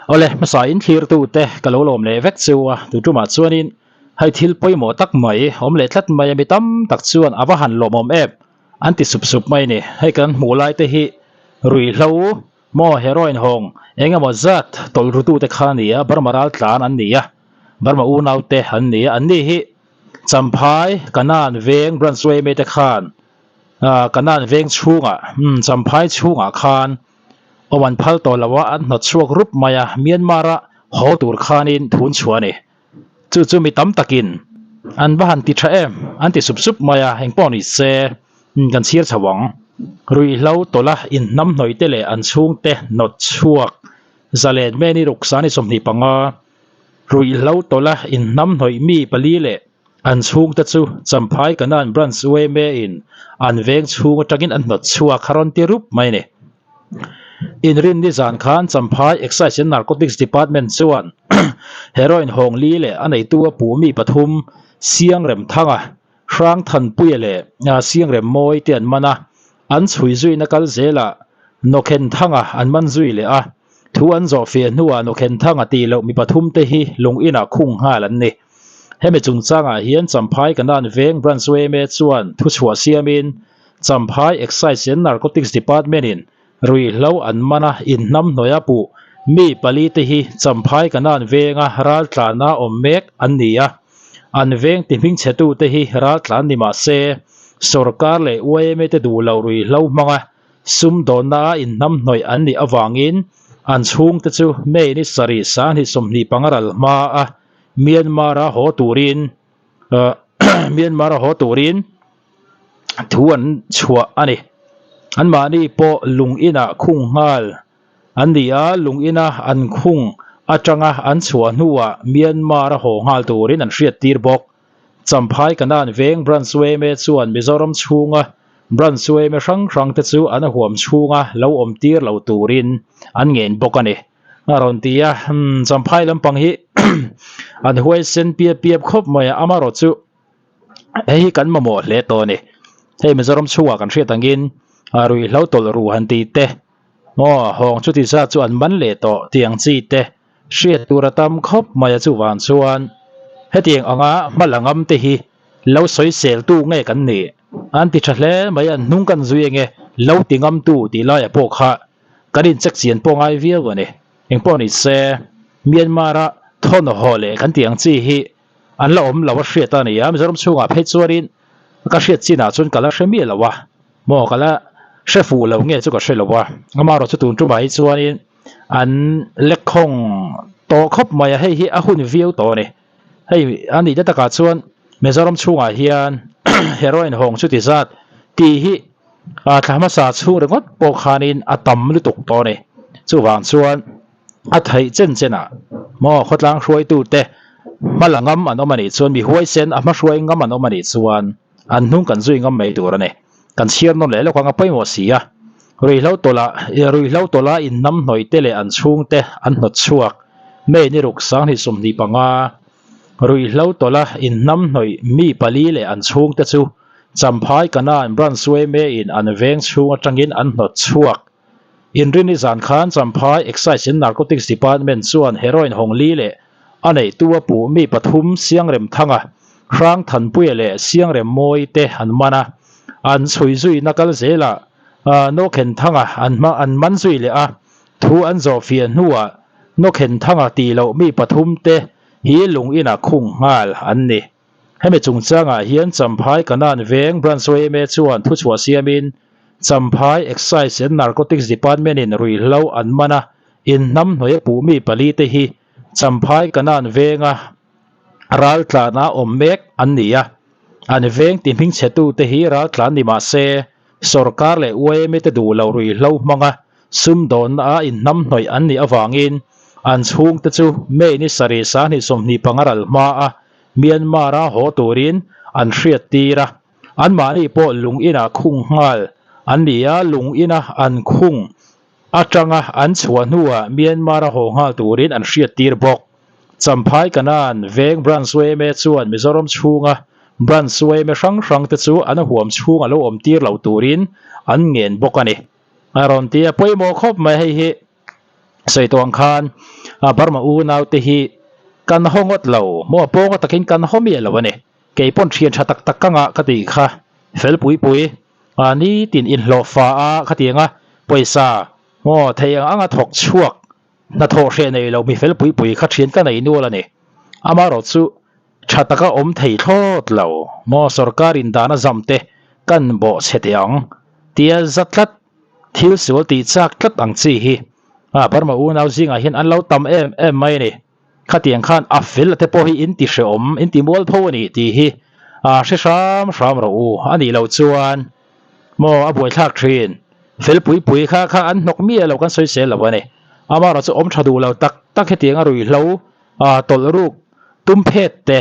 Awle, hmasa in thlirtu te ka lo lawm leh vek cheu a, tu tumah chuanin hei thil pawimawh tak mai awm leh tlat mai a mi tam tak chuan a va han lawmawm em an ti sup sup mai a ni. Hei kan hmuh lai te hi ruihhlo maw heroin hawng eng emaw zat tawlh rutu te kha a ni a, Burma ral tlan an ni a, Burma unau te an ni a, an ni hi Champhai Kanan veng branch yma te khan Kanan veng chhungah Champhai chhungah khan Awm an phal tawh lo a, an hnawt chhuak rup mai a, Myanmar a haw tur khanin thun chhuah a ni. Chu chu mi tam takin an va han ti tha em, an ti sup sup mai a, engpawh ni se kan chhir chho ang. Ruihhlo tawlha inhnamhnawih te leh an chhungte hnawt chhuak zalen Meni Ruksani 25, Ruihhlo tawlha inhnamhnawih mi pali leh An chhungte chu Champhai Kanan Branch yma in an veng chhung atangin an hnawt chhuak a rawn ti rup mai a ni. Inrinni zan khan Champhai Excise and Narcotics Department chuan heroin hawng li leh a neitu a puh mi pathum Siangremthanga, Hrangthanpuia leh Siangremmawi te an man a, an chhui zuina kal zelah Nawkhenthanga an man zui leh a, thu an zawh fiah hnuah Nawkhenthanga tih loh mi pathum te hi lung inah khung nghal an ni. Hemi chungchangah hian Champhai Kanan Veng Branch yma chuan thuchhuah siamin Champhai Excise and Narcotics Department-in ruihhlo an man a, inhnamhnawih a puh mi pali te hi Champhai Kanan Venga raltlana awm mek an ni a, an veng tihmingchhetute hi raltlan ni mah se sorkar leh yma te duh loh ruihhlo hmanga sumdawnna-a inhnamhnawih an nih avangin an chhungte chu May ni sarih sanghnih 25 ral hma a Myanmar a haw turin Myanmar a haw turin thu an chhuah a ni. Anmahni pawh lung inah khung nghal an ni a, lung ina an khung atanga an chhuah hnuah Myanmar a haw nghal turin an hriattir bawk. Champhai Kanan Veng Branch yma chuan Mizoram chhunga Branch yma hrang hrang te chu an huam chhunga lo awm tir lo turin an ngen bawk a ni. A rawn ti a, umm Champhai lampang hi an huaisen piap piap khawp mai a, amaherawh chu hei hi kan mamawh hle tawh a ni. Hei Mizoram chhungah kan hriat angin ruihhlo tawlh ruh han tih te aw hawng chuti zat chu an man leh tawh tih ang chi te hriat tur a tam khawp mai a chuvang chuan hetiang anga hma la ngam te hi lo sawisel tu nge kan nih an ti tha hle mai an hnung kan zui enge lo ti ngam tu tih laiah pawh kha Kan incheck chian pawh ngai viau a ni. Engpawh ni se, Myanmar-a thawn haw leh kan tih ang chi hi an la awm lo a hriat a ni a, Mizoram chhungah phei chuanin ka hriat chinah chuan ka la hre miah lo a, maw ka la hre fuh lo nge chu ka hre lo a, amaherawh chu tun tumah hi chuanin an lekkhawng tawh khawp mai a, hei hi a hun viau tawh a ni. Hei a nih te takah chuan Mizoram chhungah hian heroin hawng chuti zat tih hi thla hmasa chhung ringawt pawh khanin a tam lutuk tawh a ni. Chuvang chuan a theih chen chenah maw khawtlang hruaitute hma la ngam an awm a nih chuan mi huaisen a hma hruai ngam an awm a nih chuan an hnung kan zui ngam mai tur a ni. Kan chhiar nawn leh lawk ang a pawimawh si a, ruihhlo tawlh ruihhlo tawlha inhnamhnawih te leh an chhungte an hnawt chhuak. May ni ruk 2025, ruihhlo tawlha inhnamhnawih mi pali leh an chhungte chu Champhai Kanan Branch yma in an veng chhung atangin an hnawt chhuak. Inrini zan khan Champhai Excise and Narcotics Department chuan heroin hawng li leh a neihtu a puh mi pathum Siangremthanga, Hrangthanpuia leh Siangremmawi te an man a, an chhui zuina kal zelah Nawkhenthanga an hma an man zui leh a, thu an zawh fiah hnuah Nawkhenthanga tih loh mi pathum te hi lung inah khung nghal an ni. Hemi chungchangah hian Champhai Kanan Veng Branch yma chuan thuchhuah siamin Champhai Excise and Narcotics Department-in ruihhlo an man a, inhnamhnawih a puh mi pali te hi Champhai Kanan Venga raltlana awm mek an ni a, an veng ti hmingchhetute hi raltlan ni mah se sorkar leh yma te duh lo ruihhlo hmanga sumdawnna a inhnamhnawih an nih avangin an chhungte chu May ni sarih 2025 ral hma a Myanmar a haw turin an hriat tir a, anmahni pawh lung inah khung nghal an ni a, lung ina an khung atanga an chhuah hnuah Myanmar a haw nghal turin an hriat tir bawk. Champhai Kanan Veng Branch yma chuan Mizoram chhunga Branch yma hrang hrang te chu an huam chhung a lo awm tir lo turin an ngen bawk a ni. A rawn ti a, pawimawh khawp mai hei hi sawi tawh ang khan Burma unaute hi kan haw ngawt lo maw pawnga takin kan haw miah lo a ni. Kei pawn thian tha tak tak ka ngah ka tih kha fel pui pui nitin inhlawh fa a khatiang a pawisa maw theih ang anga thawk chhuak hnathawh hreh nei lo mi fel pui pui kha thian ka nei nual a ni. Amaherawhchu tha taka awm thei thlawt lo maw sorkar in dan a zam te kan bawh chhe teh ang tia za tlat thil sual tih chak tlat ang chi hi a Burma unau zingah hian an lo tam em em mai a ni. Khatiang khan a fel te pawh hi in ti hrehawm in ti mual pho a ni tih hi a hre hram hram rawh u a nih loh chuan maw a buaithlak thin fel pui pui kha kha an hnawk miah lo kan sawi sel lo a ni. Amaherawhchu awm tha duh lo tak tak hetiang a ruihhlo a tawlh ruk tum phet te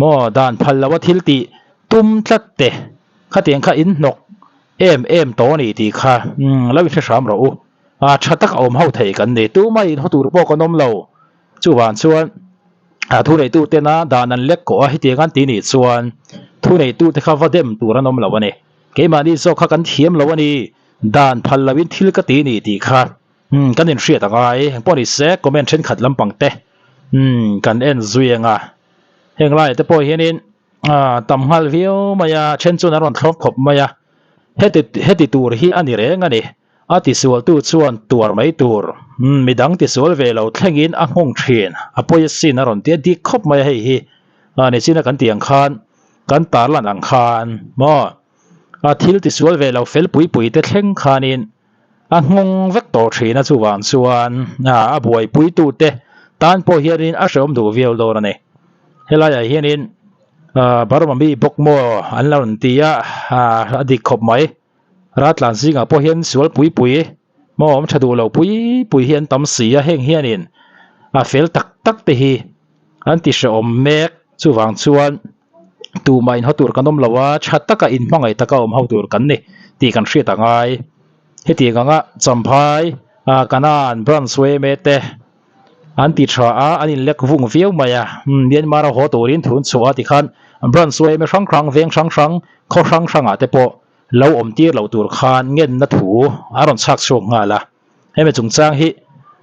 maw dan phal loa thil tih tum tlat te khatiang kha in hnawk em em tawh a ni tih kha lo inhre hram rawh u. A tha tak a awm ho thei kan ni. Tumah inhaw tur pawh kan awm lo. Chuvang chuan a thuneitu tena dan an lek kawh a hetiang an ti nih chuan thuneitu te kha va dem tur an awm lo a ni. Keimahni zawk kha kan thiam lo a ni. Dan phal loin thil ka ti ni tih kha kan inhriat a ngai. Engpawh ni se comment thenkhat lampang te kan en zui ang a. Heng laiah te pawh hianin tam nghal viau mai a, then chuan an rawn thlawp khawp mai a. Heti heti tur hi a ni reng a ni. A tisualtu chuan tuar mai tur midang tisual ve lo thlengin a nghawng thin. A pawi asin a rawn ti a, dik khawp mai a hei hi. Nichina kan tih ang khan kan tarlan ang khan maw a thil tisual ve lo fel pui pui te thleng khanin a nghawng vek tawh thin a chuvang chuan a buaipuitute tan pawh hianin a hrehawm duh viau dawn a ni. Helaiah hianin Burma mi bawk maw an lo rawn ti a, a dik khawp mai. Raltlan zingah pawh hian sual pui pui maw awm tha duh lo pui pui hi an tam si a, heng hianin a fel tak tak te hi an ti hrehawm mek chuvang chuan tumah inhaw tur kan awm lo a, tha taka inhmangaih taka awm ho tur kan ni tih kan hriat a ngai. Hetiang anga Champhai, Kanan, Branch yma te an ti tha a, an inlek vung viau mai a, Myanmar a haw turin thun chhuah a tikhan Branch yma hrang hrang, veng hrang hrang, khaw hrang hrangah te pawh lo awm tir loh tur khan ngenna thu a rawn chhak chhuak nghal a. Hemi chungchang hi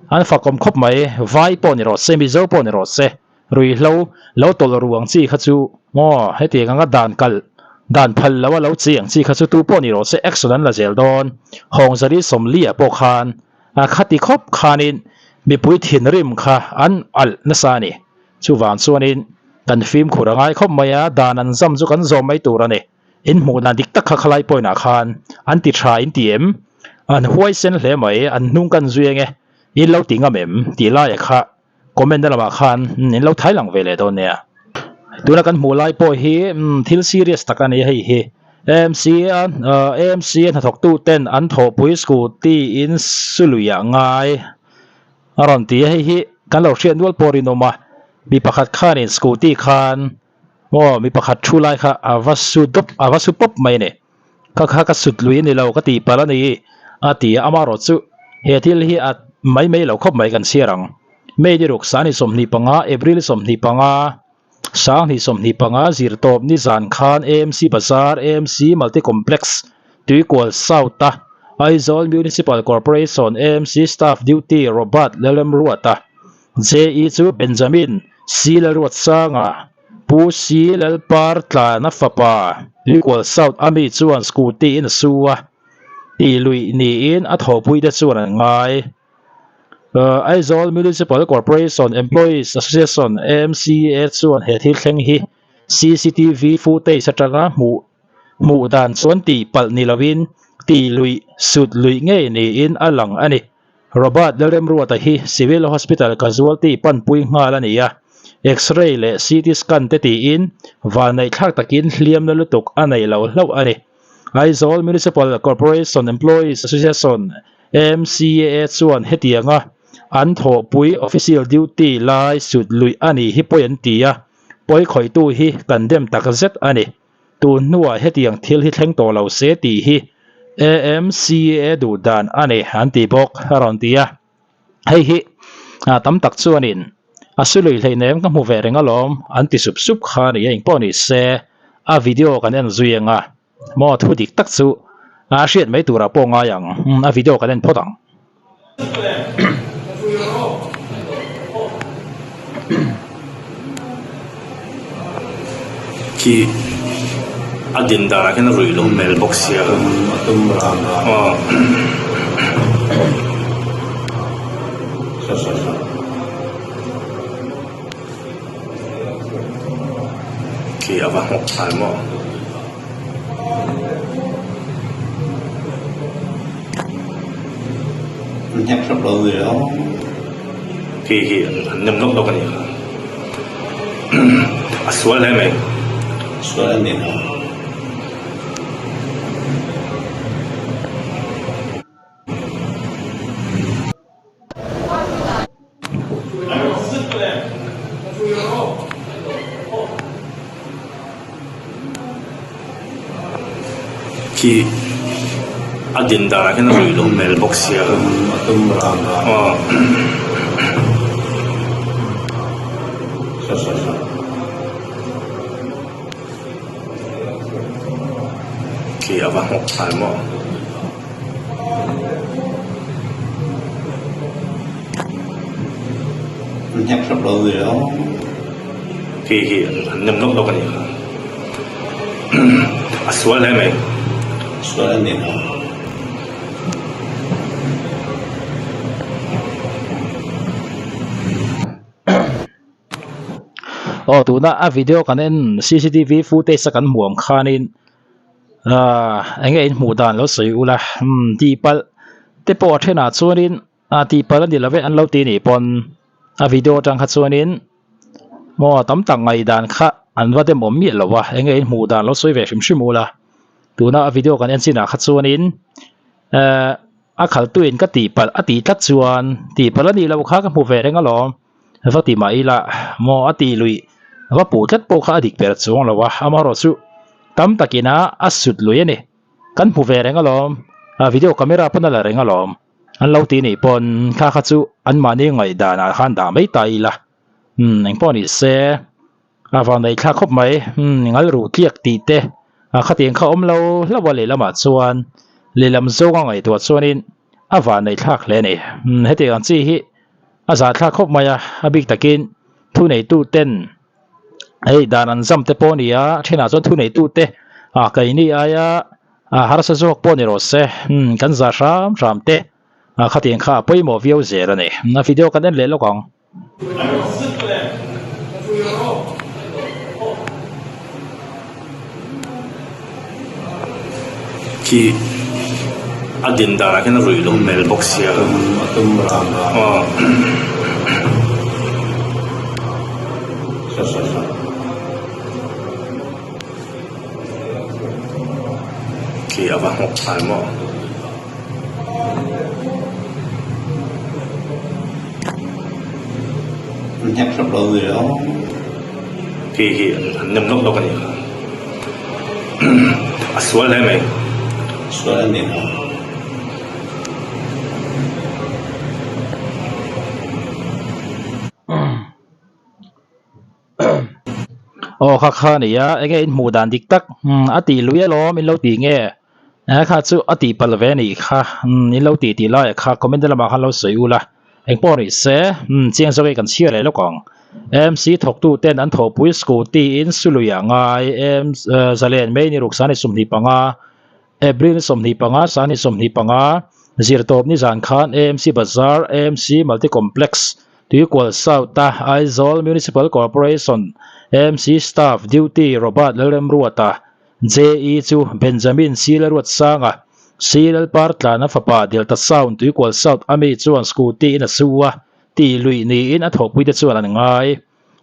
an fakawm khawp mai, vai pawh ni rawh se, Mizo pawh ni rawh se, ruihhlo lo tawlh ru ang chi kha chu maw hetiang anga dan kalh dan phal lo a lo chi ang chi kha chu tu pawh ni rawh se action an la zel dawn. Hawngzali Sawmli-ah pawh khan a khati khawp khanin mipui thinrim kha an alh nasa a ni. Chuvang chuanin kan fimkhur a ngai khawp mai a, dan an zam chu kan zawm mai tur a ni. In hmuh dan dik tak kha khalai point ah khan an ti tha in ti em? An huaisen hle mai, an hnung kan zui ange, in lo ti ngam em? Tih laia kha comment na lamah khan in lo thai lang ve leh dawn nia. Tuna kan hmuh lai pawh hi thil serious tak a ni hei hi. AMC a AMC a hnathawktu ten an thawhpui scooty in suluiah ngai a rawn ti a, hei hi kan lo hriat nual pawh rinawm a, mi pakhat khanin scooty khan Aw mi pakhat thu lai kha a va su dawp a va su pawp mai a ni. Kha kha ka sut lui a ni lo ka tih palh a ni a ti a, amaherawh chu he thil hi a mai mai lo khawp mai kan chhiar ang. May ni ruk sangni 25, April 25, sangni 25 zirtawp nizan khan AMC Bazar, AMC Multi Complex, Tuikual South a Aizawl Municipal Corporation AMC Staff Duty Robert Lalremruata JE chu Benjamin C Lalruatsanga, Pu C Lalpartlana fapa, Tuikual South a mi chuan scooty in a su a, tih luih niin a thawhpuite chuan an ngai. Aizawl Municipal Corporation Employees Association, AMCA, chuan he thil thleng hi cctv footage atanga hmuh hmuh dan chuan tih palh ni loin tih luih sut luih ngei niin a lang a ni. Robert Lalremruata hi Civil Hospital Casualty panpui nghal a ni a, X-ray leh CT scan te tiin vanneihthlak takin hliam na lutuk a nei lo hlauh a ni. Aizawl Municipal Corporation Employees Association, AMCA, chuan hetianga an thawhpui official duty lai sut luih a nih hi pawi an ti a, pawi khawihtu hi kan dem takzet a ni. Tun hnuah hetiang thil hi thleng tawh lo se tih hi AMCA duh dan a ni an ti bawk a rawn ti a. Hei hi tam tak chuanin a sului hleinem ka hmu ve reng alawm an ti sup sup kha a ni a, engpawh ni se a video kan en zui ang a, maw thu dik tak chu a hriat mai turah pawh ngai ang, a video kan en phawt ang. Khi a din danah khian a ruih loh hmel bawk sia a tum ran ran aw. Khi a va nghawk nghal maw. Hnek hrep lo ni lo. Khi hi an nem lawk lawk a ni kha. A sual hle mai. Sual a ni kha. Khi a din danah khian a ruih loh hmel bawk sia a tum ran ran aw. Khi a va nghawk nghal maw. Hnek hrep lo ni lo. Khi hi an nem lawk lawk a ni kha. A sual hle mai. Sual a ni kha. Aw tuna a video kan en cctv footage a kan hmuh ang khanin ahh eng nge in hmuh dan lo sawi ula umm tihpalh te pawh a thenah chuanin ah tihpalh a ni lo ve an lo ti nih pawn a video atang kha chuanin maw tam tak ngaihdan kha an va demawm miah lo a eng nge in hmuh dan lo sawi ve hrim hrim ula tuna a video kan en chinah kha chuanin ehh a khaltuin ka tihpalh a tih tlat chuan tihpalh a nih loh kha ka hmu ve reng alawm. Va ti mah ila maw a tih luih va puh tlat pawh kha a dik ber chuang lo a, amaherawh chu tam takin a a sut lui a ni. Kan hmu ve reng alawm, a video camera pawn a la reng alawm an lo ti nih pawn kha kha chu anmahni ngaihdan ah khan dah mai ta ila umm engpawh ni se a vanneih thlak khawp mai umm ngal ruh tliak tih te a khatiang kha awm lo hlauh a lehlamah chuan lehlam zawnga ngaihtuah chuanin a vanneih thlak hle a ni umm hetiang ang chi hi. A zahthlak khawp mai a, a bik takin thuneituten hei dan an zam te pawh a ni a, a thenah chuan thuneitute ah keini aia ah harsa zawk pawh ni rawh se umm kan zah hram hram te ah khatiang kha a pawimawh viau zel a ni. A video kan en leh lawk ang. Khi a din danah khian a ruih loh hmel bawk sia a tum ran ran aw. Khi a va nghawk nghal maw. Hnek hrep lo ni lo. Khi hi an nem lawk lawk a ni kha. A sual hle mai. Sual a ni kha. Aw kha kha a ni a, enge in hmuh dan dik tak umm a tih lui alawm in lo tih nge he kha chu a tih palh ve a nih kha umm in lo tih tih laiah kha comment lamah khan lo sawi ula engpawh ni se umm chiang zawk hi kan chhiar leh lawk ang MC thawktu ten an thawhpui scooty in Sului ah ngai zalen mai ni ruk sani 25 April 25 sani 25 zirtawp nizan khan AMC Bazar AMC Multi Complex Tuikual South-a Aizawl Municipal Corporation, AMC, Staff Duty Robert Lalremruata, JE chu Benjamin C. Lalruatsanga, C. Lalpartlana fapa Delta Sound Tuikual South a mi chuan scooty in a su a, tih luih niin a thawhpuite chuan an ngai.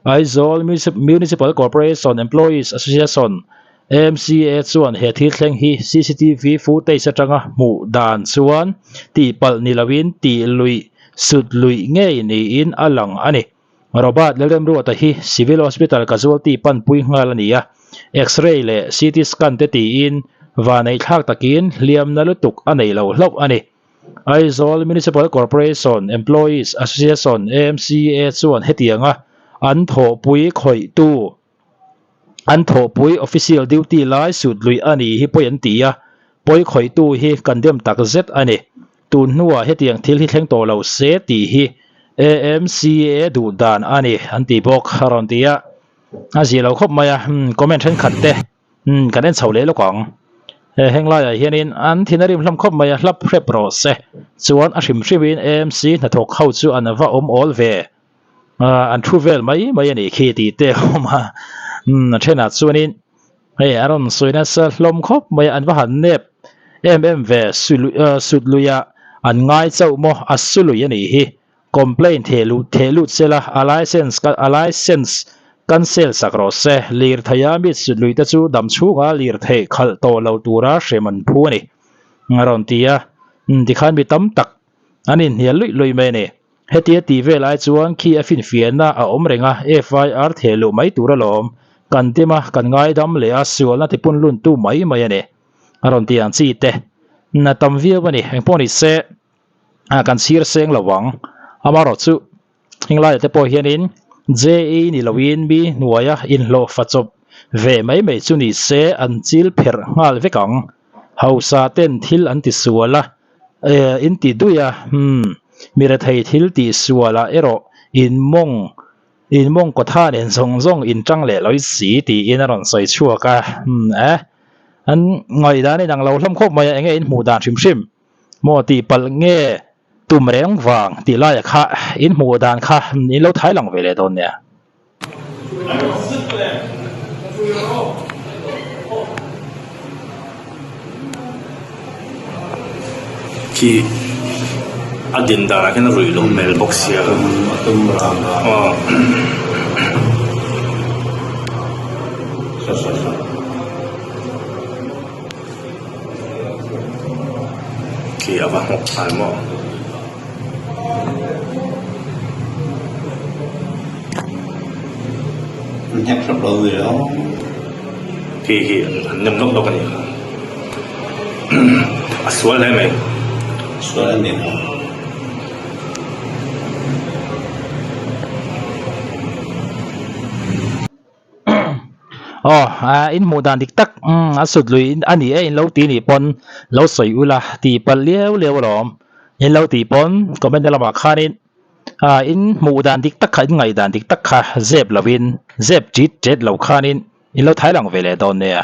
Aizawl Municipal Corporation Employees Association, AMCA, chuan he thil thleng hi cctv footage atanga hmuh dan chuan tihpalh ni loin tih luih sut luih ngei niin a lang a ni. Robert Lalremruata hi Civil Hospital casualty panpui nghal a ni a, X-ray leh CT scan te tiin vaneihthlak takin hliamna lutuk a nei lo hlauh a ni. Aizawl Municipal Corporation Employees Association, AMCA, chuan hetianga an thawhpui khawihtu, an thawhpui official duty lai sut luih a ni hi pawi an ti a, pawi khawihtu hi kan dem tak zet a ni. Tun hnuah hetiang thil hi thleng tawh lo se tih hi AMCA duh dan a ni an ti bawk a rawn ti a. A zia lo khawp mai a, umm comment thenkhat te umm kan en chho leh lawk ang. He heng laiah hianin an thin a rim hlawm khawp mai a, hlap hrep rawh se. Chuan a hrim hrimin AMC hnathawk ho chu an va awm awl ve. Ahh an thu vel mai mai a nih khi tih te a awm a, umm a thenah chuanin hei a rawn sawi nasa hlawm khawp mai a, an va han nep em em ve sut luiah an ngai chauh maw a su lui a nih hi. Complaint theh luh theh lut sela a licence a licence cancel sak rawh se. Lirtheia mit sut lui te chu dam chhunga lirthei khalh tawh lo tura hrem an phu a ni a rawn ti a. Tikhan mi tam tak an inhnial luih luih mai a ni. Hetia tih vel ai chuan khi a finfiahna a awm reng a, FIR theh luh mai tur alawm. Kan dim a, kan ngaidam leh a, sualna tipunluntu mai mai a ni a rawn ti ang chi te. Na tam viau a ni. Engpawh ni se. ah kan chhir seng lo ang amaherawh chu heng laiah te pawh hianin JE ni loin mi hnuaia inhlawh fa chawp ve mai mai chu ni se an chil pherh nghal vek ang hausa ten thil an ti sual a eh in ti duih a umm mi rethei thil tih sualah erawh in mawng in mawng kaw tha nen zawng zawng in tang leh lo si tiin a rawn sawi chhuak a umm eh an ngaihdan a inang lo hlawm khawp mai a enge in hmuh dan hrim hrim. Maw tih palh nge tum reng vang tih laia kha in hmuh dan kha in lo thai lang ve leh dawn nia. Khi a din danah khian a ruih loh hmel bawk sia aw. Khi a va hnawk nghal maw? Khi hi an nem lawk lawk a nih kha. A sual hle mai. Aw ah in hmuh dan dik tak umm a sut lui a ni e in lo ti nih pawn lo sawi ula tih palh liau liau alawm in lo tih pawn comment na lamah khanin ah in hmuh dan dik tak kha in ngaih dan dik tak kha zep lovin zep tit tet lo khanin in lo thai lang ve leh dawn nia.